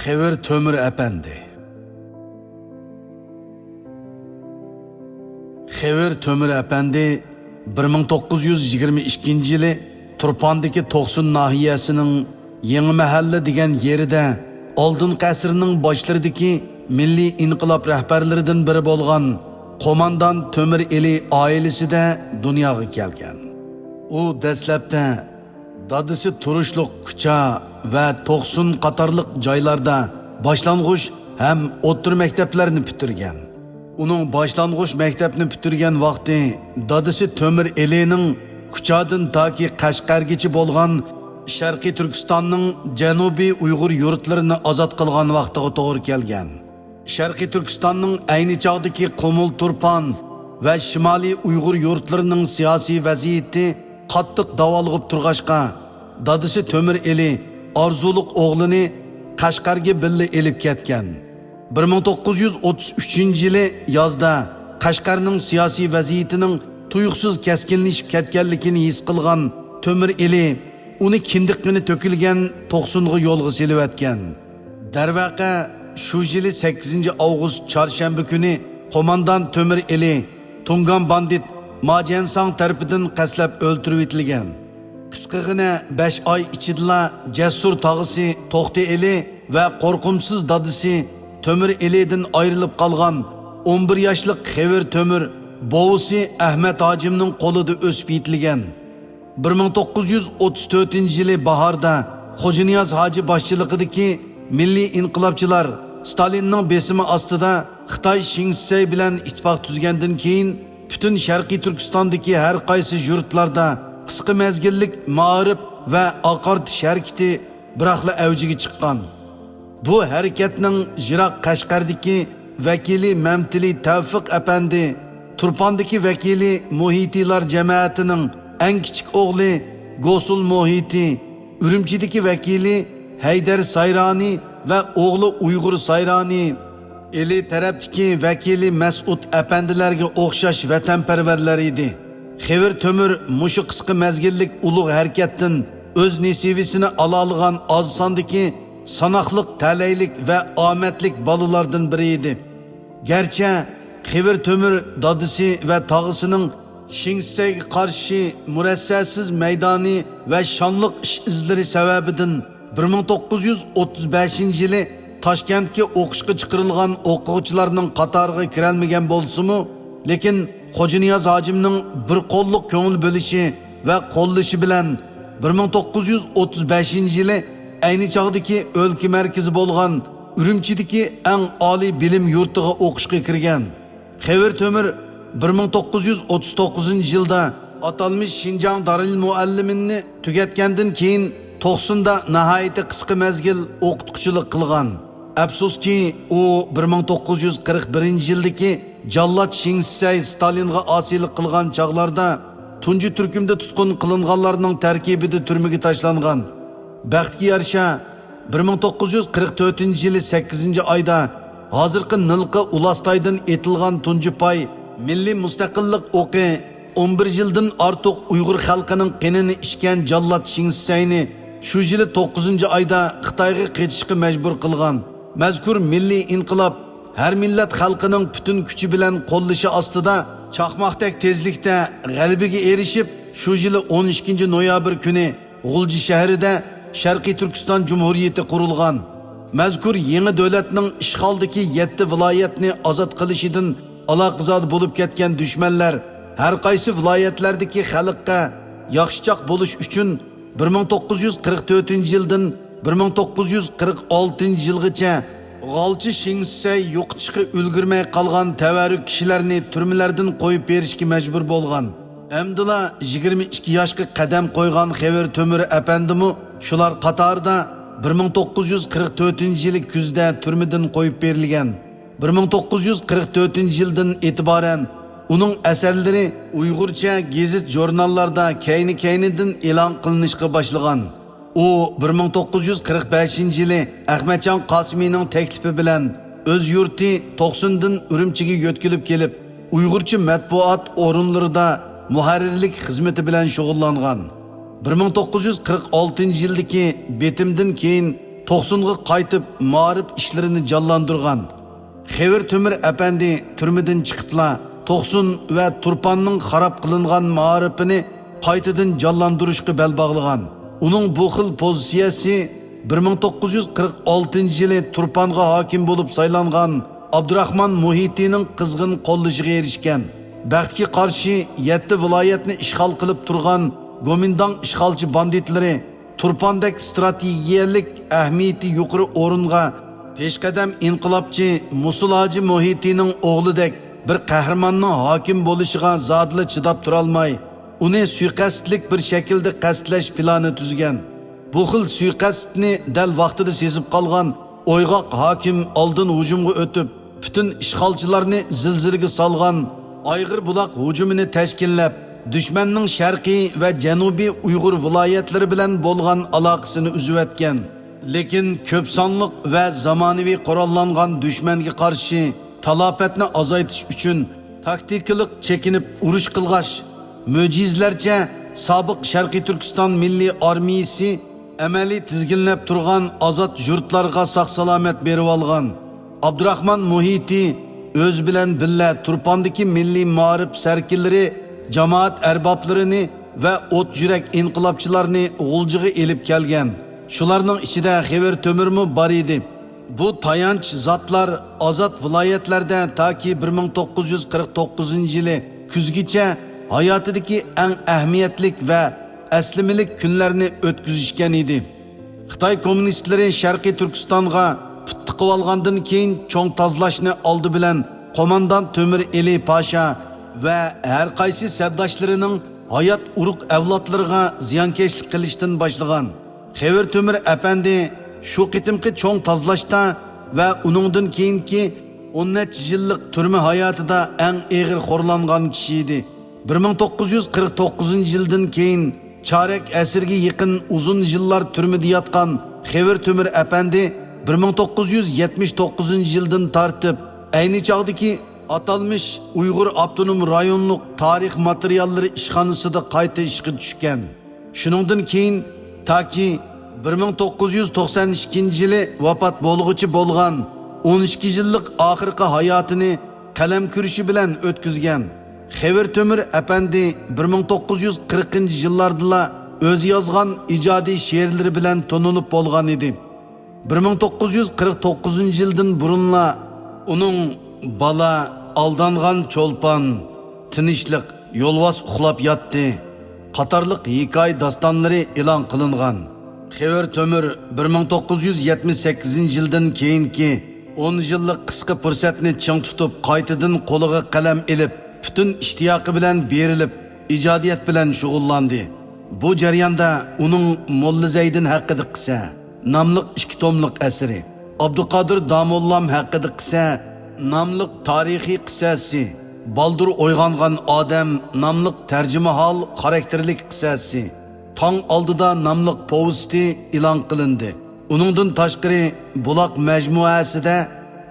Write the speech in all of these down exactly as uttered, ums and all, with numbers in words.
خېۋىر تۆمۈر ئەپەندى. خېۋىر تۆمۈر ئەپەندى بىر مىڭ توققۇز يۈز يىگىرمە ئىككىنچى يىلى تۇرپاندىكى توقسۇن ناھىيەسىنىڭ يېڭى مەھەللە دېگەن يېرىدە ئالدىنقى ئەسىرنىڭ باشلىرىدىكى مىللىي ئىنقىلاب رەھبەرلىرىدىن بىرى بولغان قوماندان تۆمۈر ئېلى ئائىلىسىدە دۇنياغا كەلگەن. ئۇ دەسلەپتە دادىسى تۇرۇشلۇق كۇچا ۋە توقسۇن قاتارلىق جايلاردا باشلانغۇچ ھەم ئوتتۇرا مەكتەپلەرنى پۈتتۈرگەن. ئۇنىڭ باشلانغۇچ مەكتەپنى پۈتتۈرگەن ۋاقتى دادىسى تۆمۈر ئېلىنىڭ كۇچادىن تاكى قەشقەرگىچە بولغان شەرقىي تۈركىستاننىڭ جەنۇبىي ئۇيغۇر يۇرتلىرىنى ئازاد قىلغان ۋاقتىغا توغرا كەلگەن. شەرقىي تۈركىستاننىڭ ئەينى چاغدىكى قۇمۇل تۇرپان ۋە شىمالىي ئۇيغۇر يۇرتلىرىنىڭ سىياسىي ۋەزىيىتى قاتتىق داۋالغىپ تۇرغاچقا، دادىسى تۆمۈر ئېلى ئارزۇلۇق ئوغلىنى قەشقەرگە بىللە ئېلىپ كەتكەن. بىر مىڭ توققۇز يۈز ئوتتۇز ئۈچىنچى يىلى يازدا قەشقەرنىڭ سىياسىي ۋەزىيىتىنىڭ تۇيۇقسىز كەسكىنلىشىپ كەتكەنلىكىنى ھېس قىلغان تۆمۈر ئېلى ئۇنى كىندىك قېنى تۆكۈلگەن توقسۇنغا يولغا سېلىۋەتكەن. دەرۋەقە، شۇ يىلى سەككىزىنچى ئاۋغۇست چارشەنبە كۈنى قوماندان تۆمۈر ئېلى تۇڭگان باندىت ماجيەنساڭ تەرىپىدىن قەستلەپ ئۆلتۈرۈۋېتىلگەن. قىسقىغىنە بەش ئاي ئىچىدىلا جەسۇر تاغىسى توختى ئېلى ۋە قورقۇمسىز دادىسى تۆمۈر ئېلىدىن ئايرىلىپ قالغان ئون بىر ياشلىق خېۋىر تۆمۈر بوۋىسى ئەھمەت ھاجىمنىڭ قولىدا ئۆسۈپ يېتىلگەن. بىر مىڭ توققۇز يۈز ئوتتۇز تۆتىنچى يىلى باھاردا خوجانىياز ھاجى باشچىلىقىدىكى مىللىي ئىنقىلابچىلار ستالىننىڭ بېسىمى ئاستىدا خىتاي شىڭسىسەي بىلەن ئىتتىپاق تۈزگەندىن كېيىن، پۈتۈن شەرقىي تۈركىستاندىكى ھەر قايسى يۇرتلاردا قىسقا مەزگىللىك مائارىپ ۋە ئاقارتىش ھەرىكىتى بىراقلا ئەۋجىگە چىققان. بۇ ھەرىكەتنىڭ يىراق قەشقەردىكى ۋەكىلى مەمتىلى تەۋفىق ئەپەندى، تۇرپاندىكى ۋەكىلى مۇھىتىلار جەمەتىنىڭ ئەڭ كىچىك ئوغلى گوسۇل مۇھىتى، ئۈرۈمچىدىكى ۋەكىلى ھەيدەر سايرانى ۋە ئوغلى ئۇيغۇر سايرانى، ئىلى تەرەپتىكى ۋەكىلى مەسئۇد ئەپەندىلەرگە ئوخشاش ۋەتەنپەرۋەرلەر ئىدى. خېۋىر تۆمۈر مۇشۇ قىسقا مەزگىللىك ئۇلۇغ ھەرىكەتتىن ئۆز نېسىۋىسىنى ئالالىغان ئاز ساندىكى ساناقلىق تەلەيلىك ۋە ئامەتلىك بالىلاردىن بىرى ئىدى. گەرچە خېۋىر تۆمۈر دادىسى ۋە تاغىسىنىڭ شىڭسەيگە قارشى مۇرەسسەسىز مەيدانى ۋە شانلىق ئىش ئىزلىرى سەۋەبىدىن بىر مىڭ توققۇز يۈز ئوتتۇز بەشىنچى يىلى تاشكەنتكە ئوقۇشقا چىقىرىلغان ئوقۇغۇچىلارنىڭ قاتارىغا كىرەلمىگەن بولسىمۇ، لېكىن خوجانىياز ھاجىمنىڭ بىر قوللۇق كۆڭۈل بۆلۈشى ۋە قوللىشى بىلەن بىر مىڭ توققۇز يۈز ئوتتۇز بەشىنچى يىلى ئەينى چاغدىكى ئۆلكە مەركىزى بولغان ئۈرۈمچىدىكى ئەڭ ئالىي بىلىم يۇرتىغا ئوقۇشقا كىرگەن. خېۋىر تۆمۈر بىر مىڭ توققۇز يۈز ئوتتۇز توققۇزىنچى يىلدا ئاتالمىش شىنجاڭ دارىل مۇئەللىمىنىنى تۈگەتكەندىن كېيىن، توقسۇندا ناھايىتى قىسقا مەزگىل ئوقۇتقۇچىلىق قىلغان. ئەپسۇسكى، ئۇ بىر مىڭ توققۇز يۈز قىرىق بىرىنچى يىلدىكى جاللات شىڭسىسەي ستالىنغا ئاسىيلىق قىلغان چاغلاردا تۇنجى تۈركۈمدە تۇتقۇن قىلىنغانلارنىڭ تەركىبىدە تۈرمىگە تاشلانغان. بەختكە يارىشا، بىر مىڭ توققۇز يۈز قىرىق تۆتىنچى يىلى سەككىزىنچى ئايدا ھازىرقى نىلقا ئۇلاستايدىن ئېتىلغان تۇنجى پاي مىللىي مۇستەقىللىق ئوقى ئون بىر يىلدىن ئارتۇق ئۇيغۇر خەلقىنىڭ قېنىنى ئىچكەن جاللات شىڭسىسەينى شۇ يىلى توققۇزىنچى ئايدا خىتايغا قېچىشقا مەجبۇر قىلغان. مەزكۇر مىللىي ئىنقىلاب ھەر مىللەت خەلقىنىڭ پۈتۈن كۈچى بىلەن قوللىشى ئاستىدا چاقماقتەك تېزلىكتە غەلىبىگە ئېرىشىپ، شۇ يىلى ئون ئىككىنچى نويابىر كۈنى غۇلجا شەھىرىدە شەرقىي تۈركىستان جۇمھۇرىيىتى قۇرۇلغان. مەزكۇر يېڭى دۆلەتنىڭ ئىشغالدىكى يەتتە ۋىلايەتنى ئازاد قىلىشىدىن ئالاقىزادە بولۇپ كەتكەن دۈشمەنلەر ھەر قايسى ۋىلايەتلەردىكى خەلققە ياخشىچاق بولۇش ئۈچۈن، بىر مىڭ توققۇز يۈز قىرىق تۆتىنچى يىلدىن بىر مىڭ توققۇز يۈز قىرىق ئالتىنچى يىلغىچە غالچى شىڭسىسەي يوقىتىشقا ئۈلگۈرمەي قالغان تەۋەررۈك كىشىلەرنى تۈرمىلەردىن قويۇپ بېرىشكە مەجبۇر بولغان. ئەمدىلا يىگىرمە ئىككى ياشقا قەدەم قويغان خېۋىر تۆمۈر ئەپەندىمۇ شۇلار قاتارىدا بىر مىڭ توققۇز يۈز قىرىق تۆتىنچى يىلى كۈزدە تۈرمىدىن قويۇپ بېرىلگەن. بىر مىڭ توققۇز يۈز قىرىق تۆتىنچى يىلدىن ئېتىبارەن ئۇنىڭ ئەسەرلىرى ئۇيغۇرچە گېزىت-ژۇرناللاردا كەينى-كەينىدىن ئېلان قىلىنىشقا باشلىغان. ئۇ بىر مىڭ توققۇز يۈز قىرىق بەشىنچى يىلى ئەخمەتجان قاسىمىنىڭ تەكلىپى بىلەن ئۆز يۇرتى توقسۇندىن ئۈرۈمچىگە يۆتكىلىپ كېلىپ، ئۇيغۇرچە مەتبۇئات ئورۇنلىرىدا مۇھەررىرلىك خىزمىتى بىلەن شۇغۇللانغان. بىر مىڭ توققۇز يۈز قىرىق ئالتىنچى يىلدىكى بېتىمدىن كېيىن توقسۇنغا قايتىپ، مائارىپ ئىشلىرىنى جانلاندۇرغان. خېۋىر تۆمۈر ئەپەندى تۈرمىدىن چىقىپلا، توقسۇن ۋە تۇرپاننىڭ خاراب قىلىنغان مائارىپىنى قايتىدىن جانلاندۇرۇشقا بەل باغلىغان. ئۇنىڭ بۇ خىل پوزىتسىيەسى بىر مىڭ توققۇز يۈز قىرىق ئالتىنچى يىلى تۇرپانغا ھاكىم بولۇپ سايلانغان ئابدۇراخمان مۇھىتىنىڭ قىزغىن قوللىشىغا ئېرىشكەن. بەختكە قارشى، يەتتە ۋىلايەتنى ئىشغال قىلىپ تۇرغان گومىنداڭ ئىشغالچى باندىتلىرى تۇرپاندەك ئىستراتېگىيەلىك ئەھمىيىتى يۇقىرى ئورۇنغا پېشقەدەم ئىنقىلابچى مۇسۇل ھاجى مۇھىتىنىڭ ئوغلىدەك بىر قەھرىماننىڭ ھاكىم بولۇشىغا زادىلا چىداپ تۇرالماي، ئۇنى سۇيىقەستلىك بىر شەكىلدە قەستلەش پىلانى تۈزگەن. بۇ خىل سۇيىقەستنى دەل ۋاقتىدا سېزىپ قالغان ئويغاق ھاكىم ئالدىن ھۇجۇمغا ئۆتۈپ، پۈتۈن ئىشغالچىلارنى زىلزىلىگە سالغان ئايغىر بۇلاق ھۇجۇمىنى تەشكىللەپ، دۈشمەننىڭ شەرقىي ۋە جەنۇبىي ئۇيغۇر ۋىلايەتلىرى بىلەن بولغان ئالاقىسىنى ئۈزۈۋەتكەن. لېكىن كۆپ سانلىق ۋە زامانىۋى قوراللانغان دۈشمەنگە قارشى تالاپەتنى ئازايتىش ئۈچۈن تاكتىكىلىق چېكىنىپ ئۇرۇش قىلغاچ، مۆجىزىلەرچە سابىق شەرقىي تۈركىستان مىللىي ئارمىيىسى ئەمەلىي تىزگىنلەپ تۇرغان ئازاد يۇرتلارغا ساق-سالامەت بېرىۋالغان. ئابدۇراخمان مۇھىتى ئۆزى بىلەن بىللە تۇرپاندىكى مىللىي مائارىپ سەركىلىرى، جامائەت ئەربابلىرىنى ۋە ئوت يۈرەك ئىنقىلابچىلارنى غۇلجىغا ئېلىپ كەلگەن. شۇلارنىڭ ئىچىدە خېۋىر تۆمۈرمۇ بار ئىدى. بۇ تايانچ زاتلار ئازاد ۋىلايەتلەردە تاكى بىر مىڭ توققۇز يۈز قىرىق توققۇزىنچى يىلى كۈزگىچە ھاياتىدىكى ئەڭ ئەھمىيەتلىك ۋە ئەسلىمىلىك كۈنلەرنى ئۆتكۈزۈشكەن ئىدى. خىتاي كوممۇنىستلىرى شەرقىي تۈركىستانغا پۇت تىقىۋالغاندىن كېيىن، چوڭ تازىلاشنى ئالدى بىلەن قوماندان تۆمۈر ئېلى پاشا ۋە ھەر قايسى سەپداشلىرىنىڭ ھايات ئۇرۇق ئەۋلادلىرىغا زىيانكەشلىك قىلىشتىن باشلىغان. خېۋىر تۆمۈر ئەپەندى شۇ قېتىمقى چوڭ تازىلاشتا ۋە ئۇنىڭدىن كېيىنكى ئون نەچچە يىللىق تۈرمە ھاياتىدا ئەڭ ئېغىر خورلانغان كىشى ئىدى. بىر مىڭ توققۇز يۈز قىرىق توققۇزىنچى يىلدىن كېيىن چارەك ئەسىرگە يېقىن ئۇزۇن يىللار تۈرمىدە ياتقان خېۋىر تۆمۈر ئەپەندى بىر مىڭ توققۇز يۈز يەتمىش توققۇزىنچى يىلدىن تارتىپ ئەينى چاغدىكى ئاتالمىش ئۇيغۇر ئاپتونوم رايونلۇق تارىخ ماتېرىياللىرى ئىشخانىسىدا قايتا ئىشقا چۈشكەن. شۇنىڭدىن كېيىن تاكى بىر مىڭ توققۇز يۈز توقسان ئىككىنچى يىلى ۋاپات بولغۇچى بولغان ئون ئىككى يىللىق ئاخىرقى ھاياتىنى قەلەم كۈرىشى بىلەن ئۆتكۈزگەن. خېۋىر تۆمۈر ئەپەندى بىر مىڭ توققۇز يۈز قىرىقىنچى يىللاردىلا ئۆزى يازغان ئىجادىي شېئىرلىرى بىلەن تونۇلۇپ بولغان ئىدى. بىر مىڭ توققۇز يۈز قىرىق توققۇزىنچى يىلدىن بۇرۇنلا ئۇنىڭ بالا، ئالدانغان چولپان، تىنچلىق، يولۋاس ئۇخلاپ ياتتى قاتارلىق ھېكايە داستانلىرى ئېلان قىلىنغان. خېۋىر تۆمۈر بىر مىڭ توققۇز يۈز يەتمىش سەككىزىنچى يىلدىن كېيىنكى ئون يىللىق قىسقا پۇرسەتنى چىڭ تۇتۇپ، قايتىدىن قولىغا قەلەم ئېلىپ، پۈتۈن ئىشتىياقى بىلەن بېرىلىپ، ئىجادىيەت بىلەن شۇغۇللاندى. بۇ جەرياندا ئۇنىڭ موللا زەيدىن ھەققىدە قىسسە ناملىق ئىككى توملۇق ئەسىرى، ئابدۇقادىر داموللام ھەققىدە قىسسە ناملىق تارىخىي قىسسەسى، بالدۇر ئويغانغان ئادەم ناملىق تەرجىمىھال خاراكتېرلىك قىسسەسى، تاڭ ئالدىدا ناملىق پوۋېستى ئېلان قىلىندى. ئۇنىڭدىن تاشقىرى، بۇلاق مەجمۇئەسىدە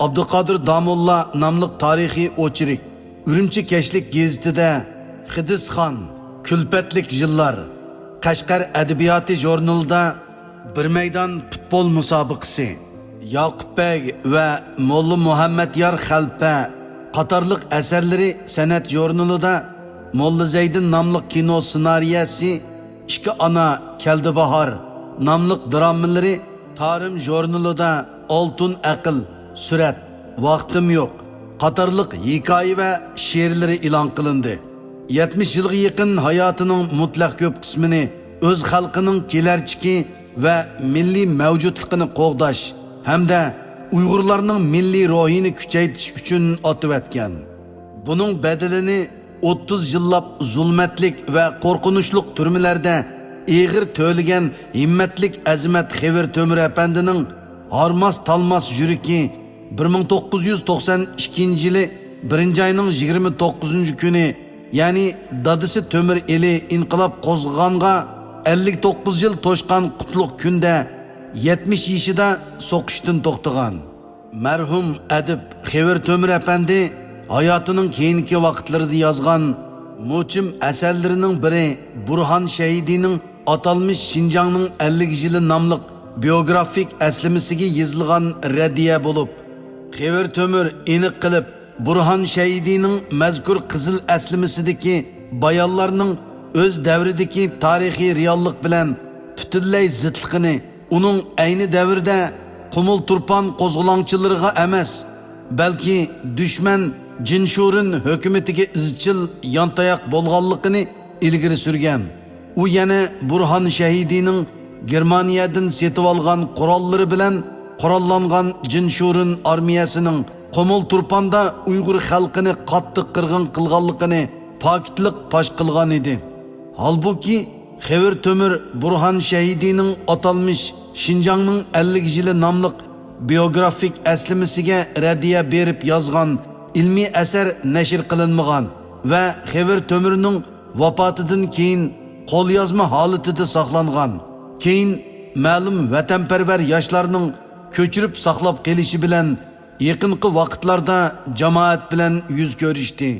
ئابدۇقادىر داموللا ناملىق تارىخىي ئوچېرك، ئۈرۈمچى كەچلىك گېزىتىدە خىدىسخان، كۈلپەتلىك يىللار، قەشقەر ئەدەبىياتى ژۇرنىلىدا بىر مەيدان پۇتبول مۇسابىقىسى، ياقۇپ بەگ ۋە موللا مۇھەممەديار خەلپە قاتارلىق ئەسەرلىرى سەنئەت ژۇرنىلىدا، موللا زەيدىن ناملىق كىنو سېنارىيەسى، ئىككى ئانا، كەلدى باھار ناملىق درامىلىرى تارىم ژۇرنىلىدا ئالتۇن ئەقىل، سۈرەت، ۋاقتىم يوق قاتارلىق ھېكايە ۋە شېئىرلىرى ئېلان قىلىندى. يەتمىش يىلغا يېقىن ھاياتىنىڭ مۇتلەق كۆپ قىسمىنى ئۆز خەلقىنىڭ كېلەرچىكى ۋە مىللىي مەۋجۇتلۇقىنى قوغداش ھەمدە ئۇيغۇرلارنىڭ مىللىي روھىنى كۈچەيتىش ئۈچۈن ئاتىۋەتكەن. بۇنىڭ بەدىلىنى ئوتتۇز يىللاپ زۇلمەتلىك ۋە قورقۇنچلۇق تۈرمىلەردە ئېغىر تۆلىگەن ھىممەتلىك ئەزىمەت خېۋىر تۆمۈر ئەپەندىنىڭ ھارماس-تالماس يۈرىكى بىر مىڭ توققۇز يۈز توقسان ئىككىنچى يىلى بىرىنچى ئاينىڭ يىگىرمە توققۇزىنچى كۈنى، يەنى دادىسى تۆمۈر ئېلى ئىنقىلاب قوزغىغانغا ئەللىك توققۇز يىل توشقان قۇتلۇق كۈندە يەتمىش يېشىدا سوقۇشتىن توختىغان. مەرھۇم ئەدىب خېۋىر تۆمۈر ئەپەندى ھاياتىنىڭ كېيىنكى ۋاقىتلىرىدا يازغان مۇھىم ئەسەرلىرىنىڭ بىرى بۇرھان شەھىدىنىڭ ئاتالمىش شىنجاڭنىڭ ئەللىك يىلى ناملىق بىيوگرافىك ئەسلىمىسىگە يېزىلغان رەددىيە بولۇپ، خېۋىر تۆمۈر ئېنىق قىلىپ، بۇرھان شەھىدىنىڭ مەزكۇر قىزىل ئەسلىمىسىدىكى بايانلارنىڭ ئۆز دەۋرىدىكى تارىخىي رېئاللىق بىلەن پۈتۈنلەي زىتلىقىنى، ئۇنىڭ ئەينى دەۋردە قۇمۇل تۇرپان قوزغىلاڭچىلىرىغا ئەمەس، بەلكى دۈشمەن جىنشۇرېن ھۆكۈمىتىگە ئىزچىل يانتاياق بولغانلىقىنى ئىلگىرى سۈرگەن. ئۇ يەنە بۇرھان شەھىدىنىڭ گېرمانىيەدىن سېتىۋالغان قوراللىرى بىلەن قوراللانغان جىنشۇرېن ئارمىيەسىنىڭ قۇمۇل تۇرپاندا ئۇيغۇر خەلقىنى قاتتىق قىرغىن قىلغانلىقىنى پاكىتلىق پاش قىلغان ئىدى. ھالبۇكى، خېۋىر تۆمۈر بۇرھان شەھىدىنىڭ ئاتالمىش شىنجاڭنىڭ ئەللىك يىلى ناملىق بىيوگرافىك ئەسلىمىسىگە رەددىيە بېرىپ يازغان ئىلمىي ئەسەر نەشر قىلىنمىغان ۋە خېۋىر تۆمۈرنىڭ ۋاپاتىدىن كېيىن قوليازما ھالىتىدە ساقلانغان، كېيىن مەلۇم ۋەتەنپەرۋەر ياشلارنىڭ كۆچۈرۈپ ساقلاپ قېلىشى بىلەن يېقىنقى ۋاقىتلاردا جامائەت بىلەن يۈز كۆرۈشتى.